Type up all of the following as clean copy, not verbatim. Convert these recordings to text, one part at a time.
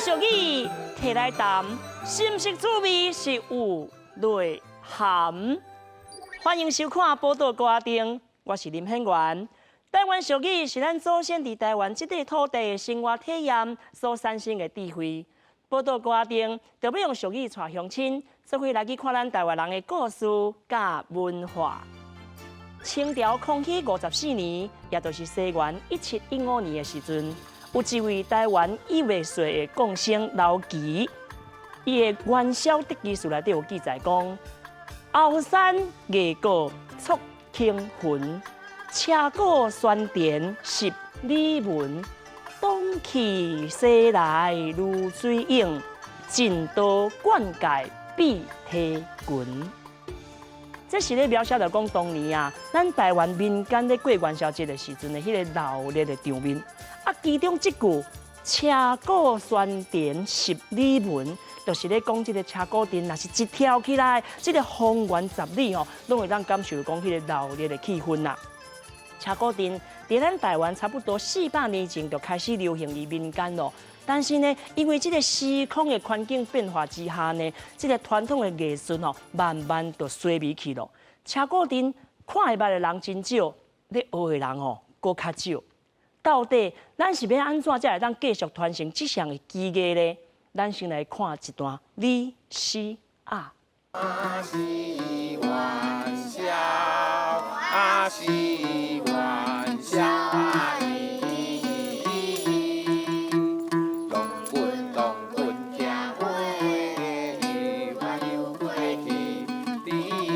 俗語提來談，是毋是滋味是有內涵？歡迎收看《寶島歌仔燈》，我是林顯元。台灣俗語是咱祖先佇台灣這塊土地的生活體驗所產生的智慧。寶島歌仔燈就欲用俗語帶鄉親，做伙來去看咱台灣人的故事佮文化。清朝康熙54年，也就是西元1715年的時陣，有一位台灣伊未稅的貢生劉琦，伊的元宵得記事內底有記載講：後山藝閣促興魂，車鼓喧天十里門，東去西來如水湧，盡道灌溉比梯群。這是咧描寫著講當年啊，咱台灣民間咧過元宵節的時陣的彼個鬧熱的場面。啊，其中這句車鼓喧天十里門，就是咧講這個車鼓陣，若是一跳起來，這個方圓十里吼，攏會當感受講彼個鬧熱的氣氛啦。車鼓陣佇咱台灣差不多400年前就開始流行於民間咯。但是呢，因為這個時空的環境變化之下呢，這個傳統的藝術吼，慢慢就衰微去咯。車鼓陣看會捌的人真少，咧學的人吼閣較少。到底咱是欲按怎才會當繼續傳承這項的技藝呢？咱先來看一段 VCR。啊是元宵，啊是元宵啊！龍棍龍棍徛尾，游過去，佇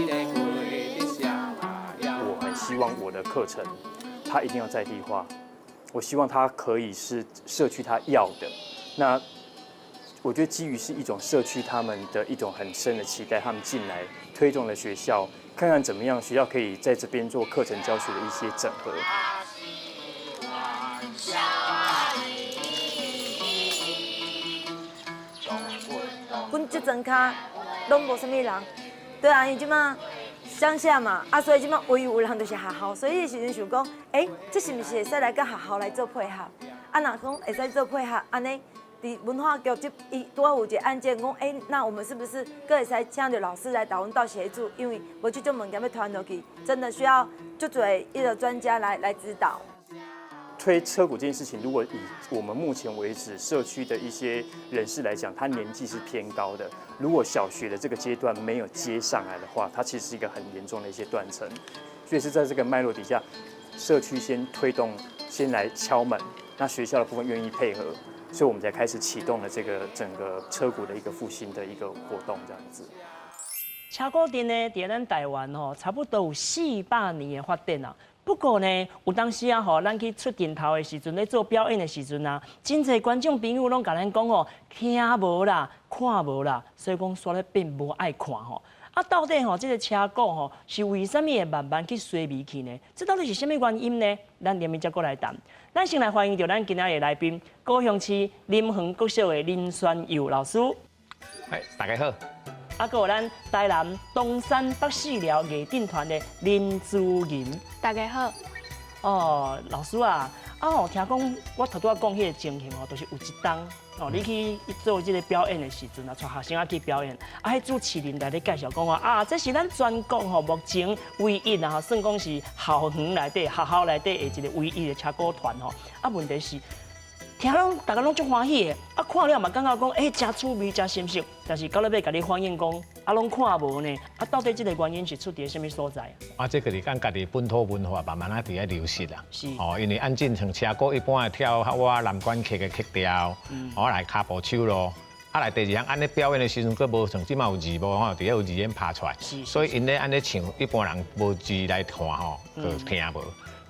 咧過的笑啊。我很希望我的課程，它一定要在地化。我希望它可以是社區他要的。那我覺得基於是一種社區他們的一種很深的期待，他們進來推動了學校，看看怎麼樣學校可以在這邊做課程教學的一些整合。啊是元宵啊！龍棍龍阮這陣跤攏無啥物人，對啊，因為這馬鄉下嘛，啊，所以這馬唯一有人就是學校，所以彼時陣想講，欸，這是毋是會使來佮學校來做配合？啊，若講會使做配合，按呢，佇文化局這伊拄好有一個案件，講，欸，那我們是不是閣會使請著老師來佇阮兜協助？因為無這種物件欲傳落去，真的需要足濟一個專家來指導。推車鼓這件事情，如果以我們目前為止社區的一些人士來講，他年紀是偏高的。如果小學的這個階段沒有接上來的話，它其實是一個很嚴重的一些斷層。所以是在這個脈絡底下，社區先推動，先來敲門，那學校的部分願意配合，所以我們才開始啟動了這個整個車鼓的一個復興的一個活動，這樣子。車鼓陣呢，佇咱台灣吼，差不多有400年的發展啊。不過呢，有當時啊吼，咱去出鏡頭的時陣，咧做表演的時陣啊，真濟觀眾朋友攏共咱講吼，聽無啦，看無啦，所以講煞咧變無愛看吼。啊，到底吼這個車鼓吼是為啥物會慢慢去衰微去呢？這到底是啥物原因呢？咱後面才閣來談。咱先來歡迎著咱今仔日的來賓，高雄市林園國小的林宣佑老師。哎，大家好。啊，閣有咱台南東山北四寮藝陣團的林珠銀。大家好。哦，老師啊，啊吼，聽講我頭拄仔講彼個情形吼，就是有一冬哦，你去做這個表演的時陣啊，帶學生仔去表演，啊，彼主持人來咧介紹講話啊，這是咱全國吼目前唯一啊，算講是校園內底、學校內底的一個唯一的車鼓團吼。啊，問題是，聽攏大家攏足歡喜的，啊，看了嘛感覺講，欸，誠趣味，誠心適，但是到了尾共你反映講，啊，攏看無呢，啊，到底這個原因是出佇啥物所在？啊，這個是講家己本土文化慢慢仔佇咧流失啦。哦，因為按正常車鼓一般會跳較倚南管曲的曲調，哦，來跤步手路。啊，來第二項按呢表演的時陣，閣無像這馬有字幕吼，佇咧有字眼拍出來，所以𪜶咧按呢唱，一般人無字來看吼，就聽無。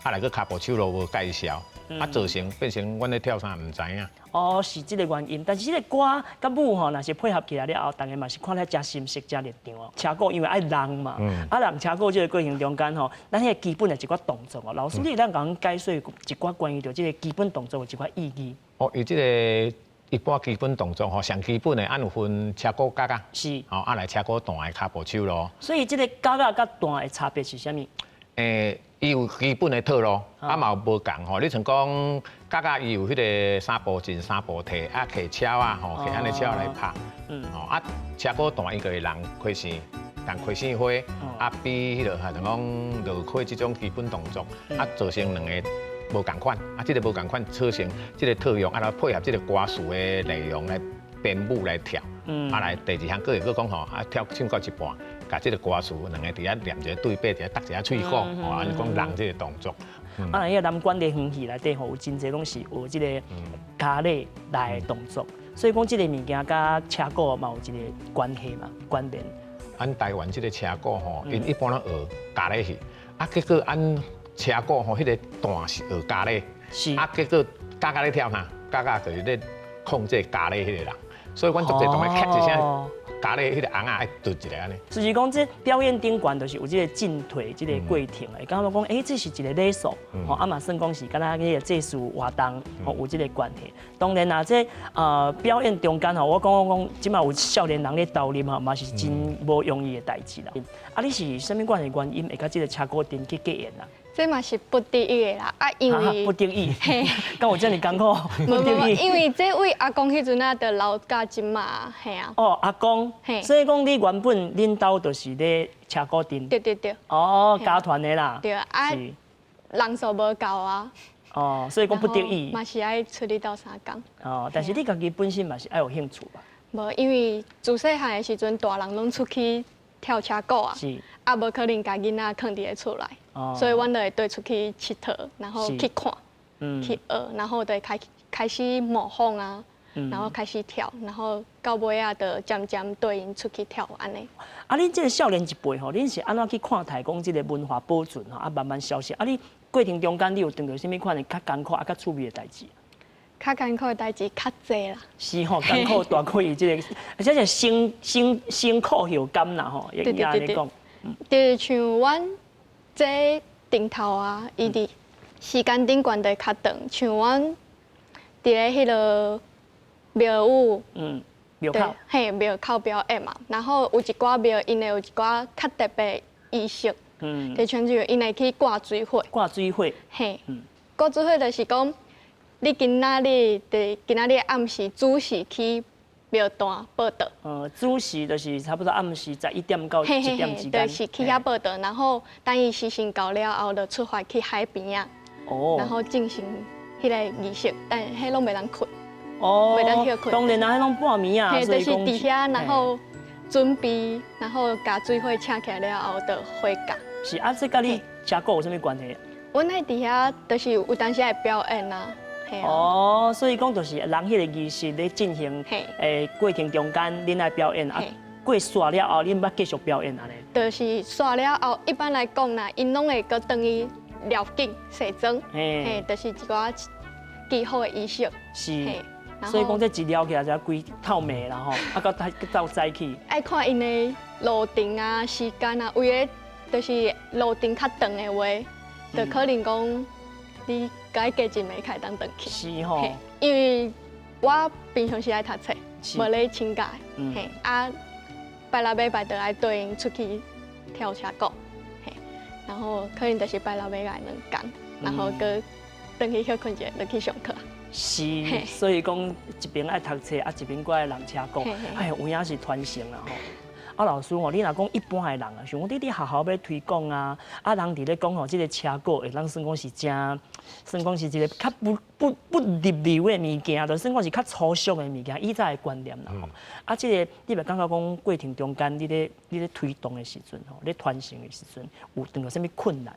啊，來閣跤步手路無介紹，啊，造成變成阮咧跳啥毋知影。哦，是這個原因，但是這個歌佮舞吼，若是配合起來了後，大家嘛是看了誠心適、誠熱場哦。車鼓因為愛人嘛，啊人車鼓這個過程中間吼，咱彼個基本的一寡動作哦，老師你會當共阮解說一寡關於著這個基本動作的一寡意義。哦，伊這個一般基本動作吼，上基本的按有分車鼓角仔，吼，啊來車鼓段的跤步手路。所以這個角仔佮段的差別是啥物？欸，伊有基本的套路，啊嘛有無仝吼。你像講，角仔伊有彼个三步進、三步退，啊，提鍬仔吼，提按呢鍬仔來拍，吼啊，車鼓彈伊就會人開線，共開線花，啊比彼个像講落開這種基本動作，啊造成兩个無仝款，啊這个無仝款造成這个套用，啊來配合這个歌詞的內容來編舞來跳，啊來第二項閣會閣講吼，啊跳唱到一半。共這个歌詞兩个佇遐念一个對白，佇遐搭一下喙鼓，吼，按呢講人這个動作。啊，彼个南管的園戲內底吼，有真濟攏是學這个跤禮來的動作，所以講這个物件佮車鼓嘛有一个關係嘛，關聯。按台灣這个車鼓吼，𪜶一般攏學跤禮戲，啊結果按車鼓吼，彼个彈是學跤禮，啊結果角仔咧跳啥？角仔就是咧控制跤禮彼个人，所以阮足濟同學咔一聲。跤禮彼个尪仔愛嘟一下按呢。就是講，這表演頂懸就是有這个進退這个過程的，感覺講，欸，這是一个禮數，吼，啊嘛算講是敢若彼个祭祀活動，吼，有這个關係。當然啦，這表演中間吼，我講講講，這馬有少年人咧投入吼，嘛是真無容易的代誌啦。啊，你是啥物款的原因會佮這个車鼓陣去結緣啊？這嘛是不得已的啦，啊，因為不得已，敢有遮爾艱苦？無無，因為這位阿公彼陣啊，就留到這馬，嘿啊。哦，阿公，所以講你原本恁兜就是咧車鼓陣。對對對。哦，家傳的啦。對啊，人數無夠啊。哦，所以講不得已。嘛是愛出去鬥相共。哦，但是你家己本身嘛是愛有興趣吧？無，因為自細漢的時陣，大人攏出去跳車鼓啊，啊，無可能共囡仔囥佇咧厝內。所以阮就會綴出去𨑨迌，然後去看，去學，然後就會開始模仿啊，然後開始跳，然後到尾仔就漸漸綴𪜶出去跳按呢。啊，恁這个少年一輩吼，恁是按怎去看待講這个文化保存吼？啊，慢慢消失。啊，你過程中間你有碰著啥物款的較艱苦啊、較趣味的代誌？較艱苦的代誌較濟啦。是吼，艱苦大過於這个，而且是辛辛辛苦有甘啦吼，會按呢講。就是像阮這頂頭啊，伊佇時間頂懸就會較長，像阮佇咧彼个廟宇，廟口，嘿，廟口表演嘛，然後有一寡廟，𪜶會有一寡較特別儀式，就像就𪜶會去掛水火，掛水火，嘿，掛水火就是講，你今仔日佇今仔日暗時子時去廟壇報到。子時就是差不多暗時11點到1點之間。就是去遐報到，然後等伊時辰到了後，就出發去海邊仔，然後進行彼个儀式，但彼攏袂當睏。哦，袂當歇睏。當然啦，彼攏半暝啊，就是佇遐，然後準備，然後共水火請起來了後，就回家。是啊，這佮你車鼓有啥物關係？阮愛佇遐，就是有當時愛表演啊。哦，所以講就是人彼个儀式咧進行，過程中間恁愛表演啊，過煞了後恁欲繼續表演按呢？就是煞了後，一般來講啦，𪜶攏會閣轉去寮境洗妝，嘿，就是一寡祈福的儀式。是，所以講這一撩起來就規透暝啦吼，啊，閣閣鬥早起。愛看𪜶的路程啊、時間啊，有的就是路程較長的話，就可能講你該加一暝才會當轉去。是吼，因為我平常時愛讀冊，無咧請假，嘿啊，拜六禮拜就愛綴𪜶出去跳車鼓，嘿，然後可能就是拜六禮拜兩工，然後閣轉去歇睏一下，就去上課。是，所以講一邊愛讀冊，啊一邊閣愛弄車鼓，哎，有影是傳承啦吼。啊，老師吼，你若講一般的人啊，像講你佇學校欲推廣啊，啊人佇咧講吼，這个車鼓會當算講是誠，算講是一个較不入流的物件，就算講是較粗俗的物件，以早的觀念啦吼。啊，這个你袂感覺講過程中間，你咧推動的時陣吼，咧傳承的時陣，有碰著啥物困難？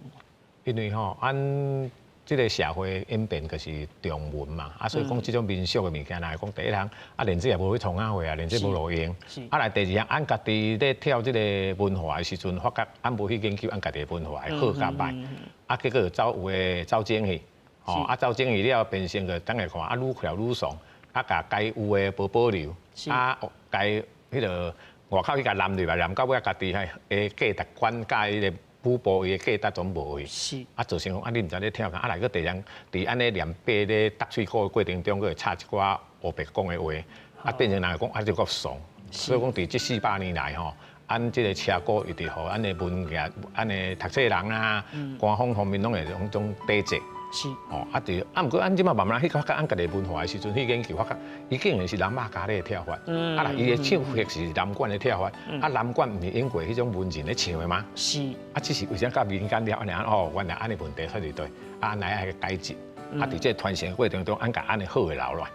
因為吼，按這个社會演變就是重文嘛，啊，所以講這種民俗的物件來講，第一項啊，電子也無去創啥貨啊，電子無路用。啊，來第二項，按家己咧跳這个文化的時陣，發覺按無去研究按家己的文化會好佮歹，啊，結果走有的走精去，吼，啊，走精去了變成個等下看啊，愈跳愈爽，啊，共該有的無保留，啊，該彼个外口去共染入來，染到尾家己的價值觀佮彼个舞步伊的價值總無去，啊，造成講啊，你毋知咧跳啥，啊來閣第二佇按呢念白咧搭喙鼓的過程中，閣會插一寡烏白講的話，啊，變成人會講啊，就閣慫。所以講佇這400年來吼，按這個車鼓一直予按的文藝、按的讀冊人啊，官方方面攏會攏總抵制。是。哦，啊，對，啊，毋過按這馬慢慢去發覺，按家己文化的時陣去研究，發覺伊竟然是南馬家咧的跳法。啊啦，伊的唱法是南管的跳法，啊，南管毋是用過彼種文人咧唱的嗎？是。啊，只是為啥佮民間了按呢哦，原來按呢問題出佇佗，啊，來愛改進，啊，佇這個傳承過程中，按共按呢好的留落來。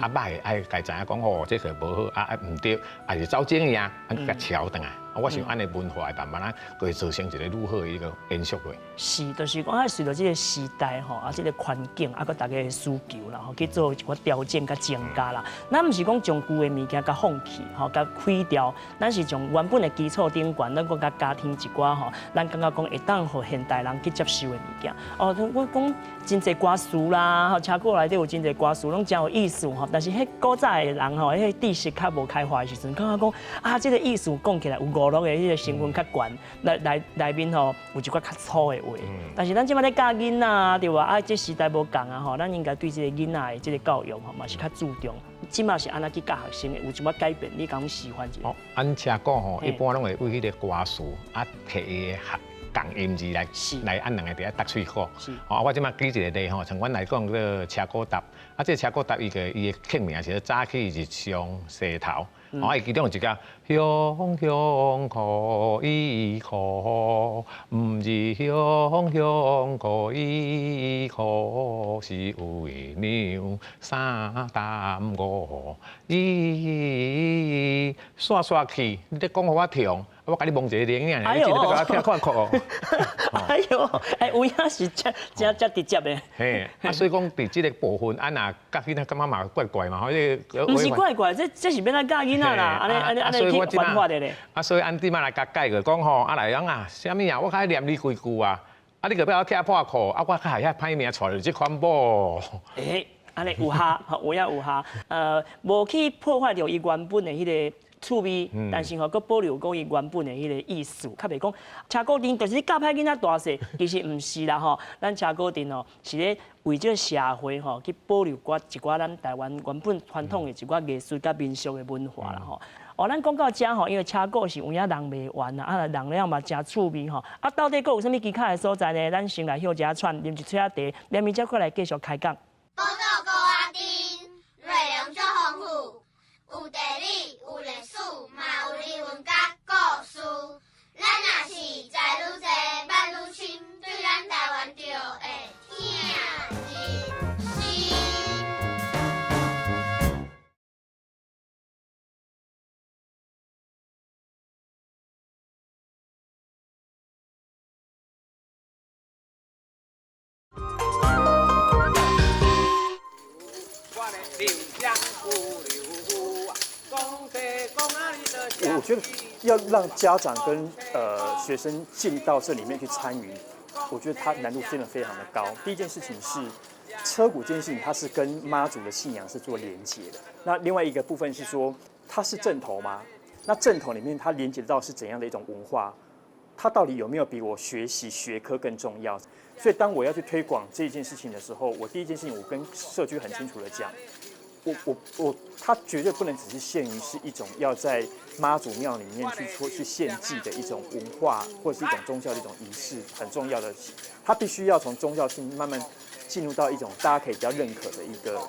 啊，歹的愛共知影講吼，這個無好，啊啊毋對，啊是走正去啊，按共撨轉來。啊，我想按呢文化會慢慢仔，會造成一個愈好的一個延續落。是，就是講啊，隨著這個時代吼，啊，這個環境，啊，閣大家的需求啦，吼，去做一寡調整佮增加啦。咱毋是講將舊的物件共放棄，吼，共毀掉，咱是從原本的基礎頂懸，咱閣共加添一寡吼，咱感覺講會當予現代人去接受的物件。哦，我講真濟歌詞啦，吼，車鼓內底有真濟歌詞，攏真有意思吼。但是彼古早的人吼，彼知識較無開化的時陣，感覺講啊，這個意思講起來有娛樂的彼個成分較懸，內內內面吼有一寡較粗的話。但是咱這擺咧教囡仔，對無？啊，這時代無仝啊吼，咱應該對這個囡仔的這個教育吼嘛是較注重。這馬是按怎去教學生的？有一寡改變，你敢喜歡者？哦，按車鼓吼，一般攏會為彼個歌詞啊，摕伊的仝音字來來按兩個佇遐搭喙鼓。哦，我這馬舉一個例吼，像阮來講這個車鼓搭，啊，這個車鼓搭伊個伊的曲名是早起日上西頭。哦，伊其中有一個雄雄可以可，毋是雄雄可以可，是為兩三擔五，咦，煞煞去，你咧講予我聽，我共你摸一個鈴仔，你真欲共我聽看看哦。哎喲，哎，有影是遮遮遮直接的。嘿，啊，所以講佇這個部分，啊若教囡仔感覺嘛怪怪嘛，吼，這個。毋是怪怪，這這是欲按怎教囡仔啦，按呢按呢按呢去玩法的咧。啊，所以按這馬來共改過講吼，啊來講啊，啥物啊，我較愛念你幾句啊，啊你閣欲我拆破褲，啊我較會曉歹命娶著這款某。欸，按呢有效，有影有效，無去破壞著伊原本的彼個趣味，但是吼，閣保留講伊原本的彼個意思，較袂講車鼓陣就是教歹囡仔大細，其實毋是啦吼。咱車鼓陣吼是咧為這個社會吼去保留寡一寡咱台灣原本傳統的一寡藝術佮民俗的文化啦吼。哦，咱講到遮吼，因為車鼓是有影人袂完啦，啊人了嘛誠趣味吼。啊，到底閣有啥物其他的所在呢？咱先來歇一下喘，啉一喙仔茶，連咪才過來繼續開講。寶島鼓仔陣，內容足豐富，有地理，有歷史，嘛有人文佮故事。咱若是知愈濟，捌愈深，對咱台灣就會疼入心。我覺得要讓家長跟學生進到這裡面去參與，我覺得它難度真的非常的高。第一件事情是車鼓這件事情，它是跟媽祖的信仰是做連結的。那另外一個部分是說，它是陣頭嗎？那陣頭裡面它連結到是怎樣的一種文化？它到底有沒有比我學習學科更重要？所以當我要去推廣這件事情的時候，我第一件事情我跟社區很清楚的講，我，它絕對不能只是限於是一種要在媽祖廟裡面去說去獻祭的一種文化，或者是一種宗教的一種儀式，很重要的，它必須要從宗教性慢慢進入到一種大家可以比較認可的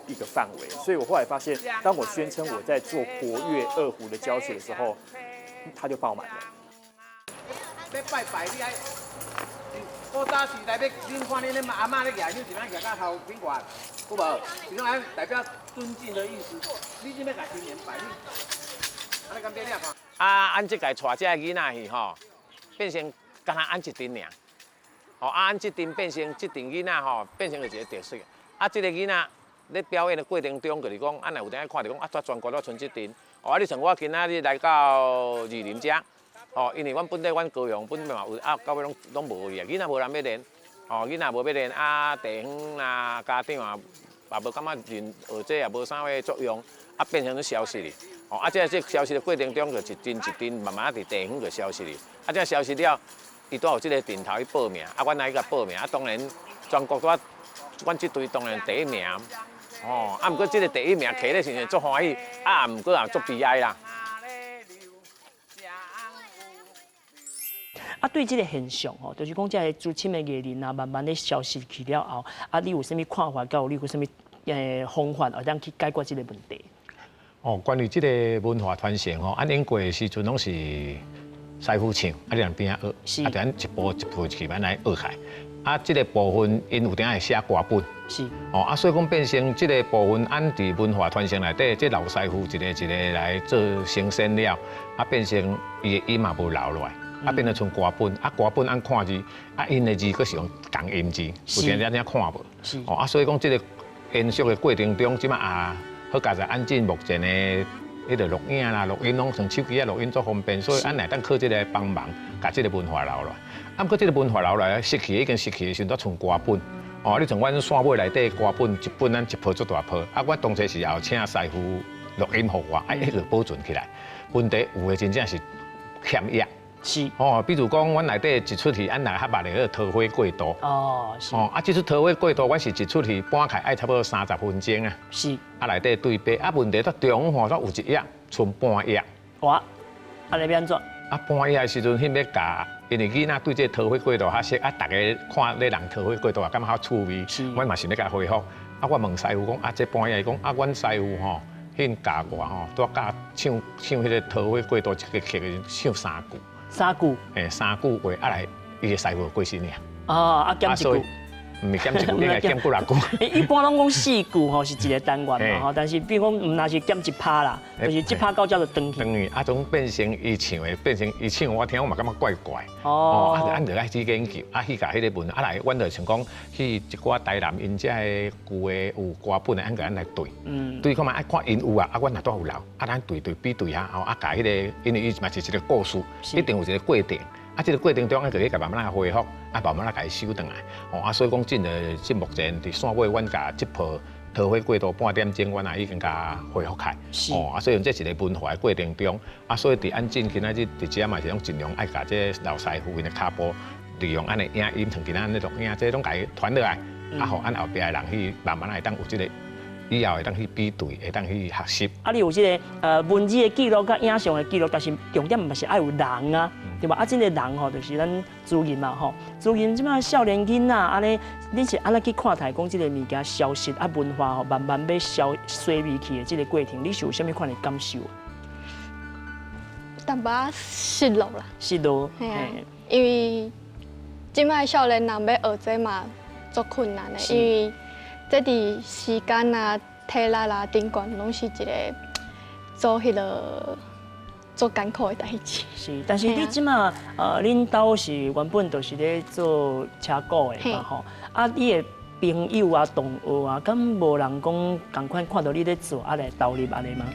一個範圍。所以我後來發現，當我宣稱我在做國樂二胡的教學的時候，它就爆滿了。欲拜拜，你愛古早時代欲，恁看恁恁阿嬤咧舉香，是按舉到頭頂懸，有無？是講按代表尊敬的意思。你這欲共神明拜，你按呢敢變了看？啊，按這屆帶這个囡仔去吼，變成敢若按一陣爾，吼啊，按這陣變成這陣囡仔吼，變成一個特色。啊，這個囡仔咧表演的過程中，就是講，按若有當看著講，啊，全國都賰這陣。哦，啊，你像我今仔日來到二林遮。哦，因為阮本地阮高雄本地嘛有啊，到尾攏攏無去啊，囡仔無人欲練，哦，囡仔無欲練啊，地方啊，家長啊，也無感覺認學這也無啥個作用，啊，變成消失去。哦，啊，這這消失的過程中，就一陣一陣慢慢佇地方就消失去。啊，這消失了，伊拄有這個陣頭去報名，啊，阮來去共報名，啊，當然全國拄啊，阮這隊當然第一名。哦，啊，毋過這個第一名摕咧時陣足歡喜，啊，毋過也足悲哀啦。啊，對這个現象吼，就是講這个資深的藝人啊，慢慢咧消失去了後，啊，你有啥物看法？佮有你有啥物方法，會當去解決這个問題？哦，關於這个文化傳承吼，按因過的時陣攏是師傅唱，啊，你佇邊仔學，啊，就按一步一步去慢來學起來。啊，這个部分𪜶有當會寫歌本，哦，啊，所以講變成這个部分，按佇文化傳承內底，這老師傅一个一个來做呈現了，啊，變成伊的音嘛無留落來，啊，變做賰歌本，啊，歌本按看字，啊，𪜶的字閣是用仝音字，有當時咱看無，哦，啊，所以講這个延續的過程中，這馬啊，好佳哉按進目前的彼个錄影啦、錄音攏從手機啊錄音足方便，所以按會當靠這个幫忙，共這个文化留落來。啊，毋過這个文化留來失去已經失去的時陣，都賰歌本。哦，你像阮線尾內底歌本一本，咱一鋪足大鋪。啊，我當初是也有請師傅錄音予我，啊，彼個保存起來。問題有的真正是欠約。哦，比如講，阮內底一齣戲，按若較捌的彼个桃花過渡。哦，啊，這齣桃花過渡，阮是一齣戲搬起來愛差不多30分鐘啊。啊，內底對白，啊，問題到中午吼，煞有一頁賰半頁。哇，按呢欲按怎？啊，半頁的時陣，彼欲共。因為囡仔對這个桃花過渡較熟，啊，逐家看咧人桃花過渡也感覺較趣味。阮嘛想欲共恢復。啊，我問師傅講，啊，這半頁伊講，啊，阮師傅吼，彼教我吼，拄教唱唱彼个桃花過渡這个曲的唱三句。三句。欸，三句話，啊來，伊个師傅過身爾。哦，啊減一句。毋是減一句，應該減幾若句。一般攏講四句吼是一个單元嘛吼，但是比如講毋若是減一拍啦，就是這拍到這就斷去。斷去，啊，總變成伊唱的，變成伊唱我聽，我嘛感覺怪怪。哦。啊，按就愛去研究，啊去共彼个問，啊來，阮就想講去一寡台南𪜶遮的舊的有歌本的，按共按來對。對看覓愛看𪜶有啊，啊，阮若拄有留，啊，咱對對比對下，吼，啊，共彼个，因為伊嘛是一个故事，一定有一个過程。啊，這个過程中，愛去共慢慢來恢復，啊，慢慢來共伊收轉來。哦，啊，所以講，進了這目前佇線尾，阮共這鋪桃花過渡半點鐘，阮也已經共恢復開。哦，啊，所以這是一个文化的過程中，啊，所以佇按進今仔日佇遮嘛是攏盡量愛共這老師傅𪜶的跤步，利用按呢影音，像今仔按呢錄影，這攏共伊傳落來，啊，予按後壁的人去慢慢會當有這个。以後會當去比對，會當去學習。啊，你有這个文字的記錄佮影像的記錄，但是重點嘛是愛有人啊，對吧？啊，這个人吼，就是咱主任嘛吼。主任這馬少年囡仔，按呢，你是按怎去看待講這个物件消失啊，文化吼慢慢欲消衰微去的這个過程，你是有啥物款的感受？淡薄仔失落啦。失落。嘿啊，因為這擺少年人欲學這嘛足困難的，因為這佇時間啊、體力啦、頂懸，攏是一个做彼个足艱苦的代誌。是，但是你這馬恁兜是原本就是咧做車鼓的嘛吼，啊，你的朋友啊、同學啊，敢無人講仝款看著你咧做，啊來投入按呢嗎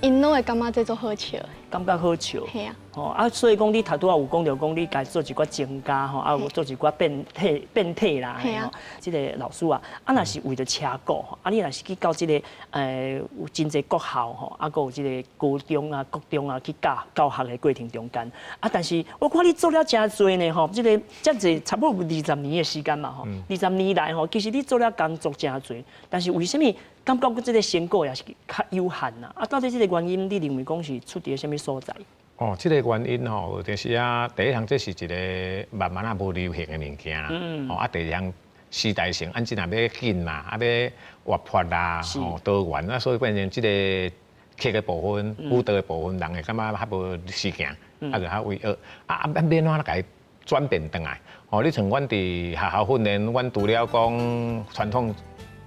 ？𪜶攏會感覺這足好笑的。感覺好笑。嘿啊。吼啊，所以講你頭拄仔有講著講，你共做一寡增加吼，啊有做一寡變體變體啦，吼。這个老師啊，啊若是為著車鼓吼，啊你若是去到這个有真濟國校吼，啊閣有這个高中啊、國中啊去教教學的過程中間，啊但是我看你做了誠濟呢吼，這个遮濟差不多有20年的時間嘛吼，20年來吼，其實你做了工作誠濟，但是為啥物感覺這个成果也是較有限啊？啊到底這个原因，你認為講是出佇啥物所在？哦，這个原因吼，就是啊，第一項這是一个慢慢仔無流行的物件啦。哦，啊，第二項時代性，按這若欲緊啦，啊，欲活潑啦，哦，多元啊，所以變成這个曲的部分、舞蹈的部分，人會感覺較無時間，啊，就較為學。啊啊，欲按怎來共伊轉變轉來？哦，你像阮佇學校訓練，阮除了講傳統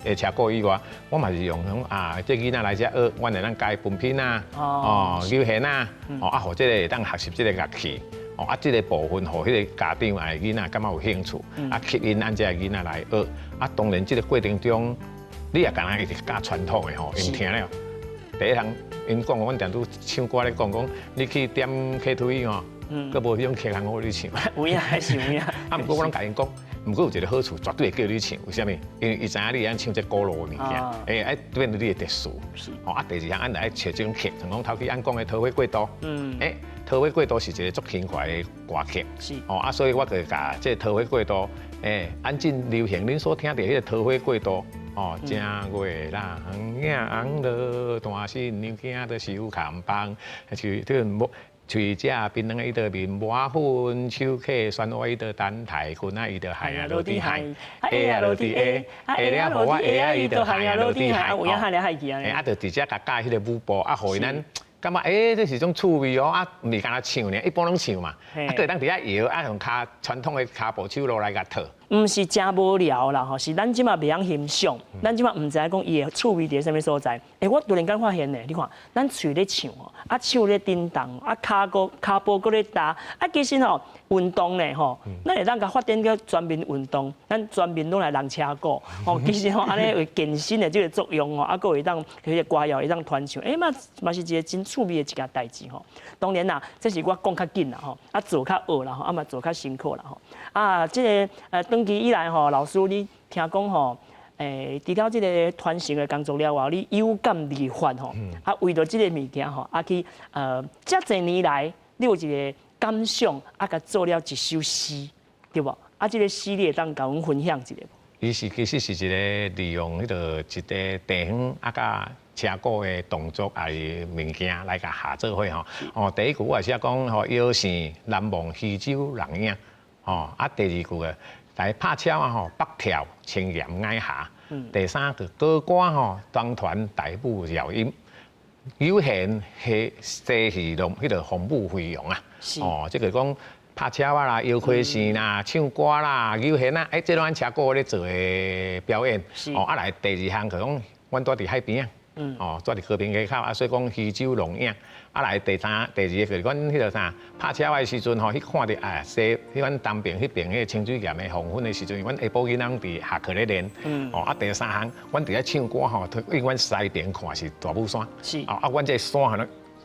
的車鼓以外，我嘛是用講啊，這囡仔來遮學，阮會當教伊分品啊，哦，勾弦啊，哦，啊，予這个會當學習這个樂器，哦，啊，這个部分予彼个家長愛囡仔感覺有興趣，啊，吸引咱這个囡仔來學。啊，當然這个過程中，你也敢若一直教傳統的吼，𪜶聽了，第一項𪜶講，阮定拄唱歌咧講講，你去點 KTV 吼，閣無彼種曲通予你唱。有影還是有影。啊，毋過我攏共𪜶講。毋過有一个好處，絕對會叫你唱，為啥物？因為伊知影你會曉唱這古老的物件，欸，愛變做你的特殊。吼啊，第二項，按著愛揣這種曲，像講頭拄按講的桃花過渡。欸，桃花過渡是一个足輕快的歌曲。吼啊，所以我就共這桃花過渡，欸，按今流行恁所聽著彼个桃花過渡，哦，正月人影紅落，大新娘行著收崁房，就是這個無。喙食檳榔伊就面抹粉，手牵旋我伊就等待，裙仔伊就海啊落地海，下啊落地下，下了予我下啊伊就海啊落地海，有影海來海去啊！啊，就直接共教彼个舞步，啊，予𪜶咱感覺這是種趣味哦，啊，毋是干焦唱爾，一般攏唱嘛，啊，閣會當佇遐搖，啊，用跤傳統的跤步手路來共套。毋是誠無聊啦吼，是咱這馬袂曉欣賞，咱這馬毋知影講伊的趣味佇啥物所在。我突然間發現呢，你看，咱喙咧唱吼，啊手咧振動，啊跤步跤步閣咧踏，啊其實吼運動咧吼，咱會當共發展叫全民運動，咱全民攏來弄車鼓，吼，其實吼按呢有健身的這個作用吼，啊閣會當彼個歌謠會當傳唱，嘛嘛是一個真趣味的一件代誌吼。當然啦，這是我講較緊啦吼，啊做較學啦吼，啊嘛做較辛苦啦吼。啊，這個長期以來吼，老師你聽講吼，除了這個傳承的工作了後，你有感而發吼，啊為著這個物件吼，啊去遮濟年來，你有一個感想，啊，共做了一首詩，對無？啊，這個詩你會當共阮分享一下無？伊是其實是一個利用彼個一個地方啊，佮車鼓的動作啊，物件來共合做伙吼。哦，第一句我也是講吼，搖線難忘漁舟人影，吼啊，第二句個來拍車仔吼，北跳青岩海峽。第三句高歌吼，東傳大舞饒音，有閒戲西戲龍，彼個風舞飛揚啊。哦，這個講拍車仔啦、搖開線啦、唱歌啦、有閒啊，這攏按車鼓咧做的表演。哦，啊來第二項就講，阮住佇海邊啊。哦，住佇和平街口啊，所以講漁舟浪影。啊來第三、第二個就是阮彼個啥拍車仔的時陣吼，去看著啊西，彼阮東邊彼邊彼個清水岩的黃昏的時陣，阮下晡囡仔攏佇下課咧練。哦，啊第三項，阮佇遐唱歌吼，因為阮西邊看是大武山。哦，啊，阮這個山吼，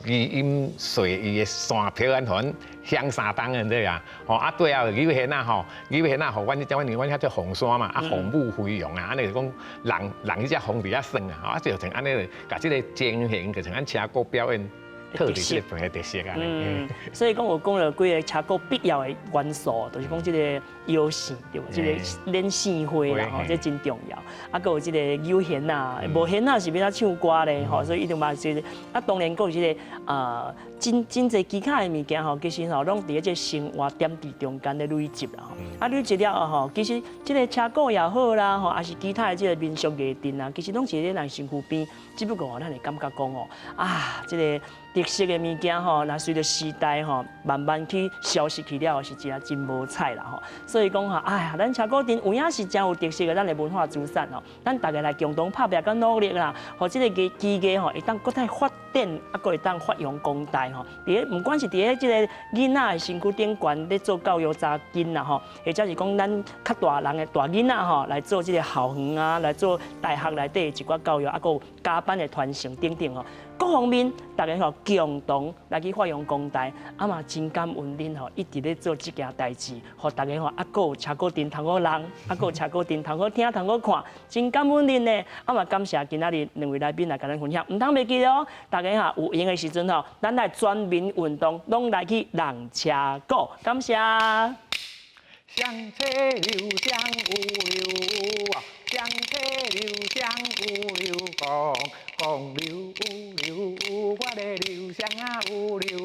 餘音隨伊的山飄安予阮響三冬的對啊。吼啊對啊，有閒啊吼，有閒啊，予阮這阮阮遐叫鳳山嘛，啊鳳舞飛揚啊，按呢就講人人彼隻鳳佇遐耍啊，啊就像按呢，共這個情形就像按車鼓表演。特色的特色啊！嗯，所以講我講了幾个車鼓必要的元素，就是講這個搖線對無？這個連線花啦吼，這真重要。啊，閣有這個有弦啊，無弦仔是欲按怎唱歌咧吼，所以一定嘛是啊，當然閣有這個啊，真真濟其他的物件吼，其實吼攏佇咧這個生活點滴中間咧累積啦吼。啊，累積了後吼，其實這個車鼓也好啦吼，抑是其他的這個民俗藝陣啊，其實攏是咧咱身軀邊，只不過吼，咱會感覺講吼，啊，這個特色的物件吼，若隨著時代吼慢慢去消失去了，是真真無彩啦吼。所以講吼，哎呀，咱車鼓陣有影是真有特色的咱的文化資產吼，咱大家來共同拍拚佮努力啦，予這個技技藝吼會當閣再發展，啊，閣會當發揚光大吼。佇咧毋管是佇咧這個囡仔的身軀頂懸咧做教育查囡啦吼，或者是講咱較大人的大囡仔吼來做這個校園啊，來做大學內底一寡教育，啊，閣有加班的傳承等等吼。各方面大家吼共同來去發揚光大，啊嘛真感恩恁吼一直咧做這件代誌，予大家吼啊閣有車鼓陣通好弄，啊閣有車鼓陣通好聽通好看，真感恩恁呢，啊嘛感謝今仔日兩位來賓來共咱分享，毋通袂記得哦，大家哈有閒的時陣吼，咱來全民運動，攏來去弄車鼓，感謝。雙車流雙有流啊，雙車流雙有流講講流流，我的流雙啊有流，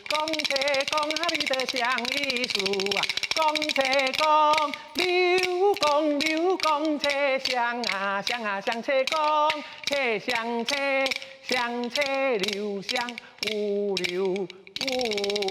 講車講啊你的相意思啊，講車講流講流講車雙啊雙啊雙車講車雙車雙車流雙有流有。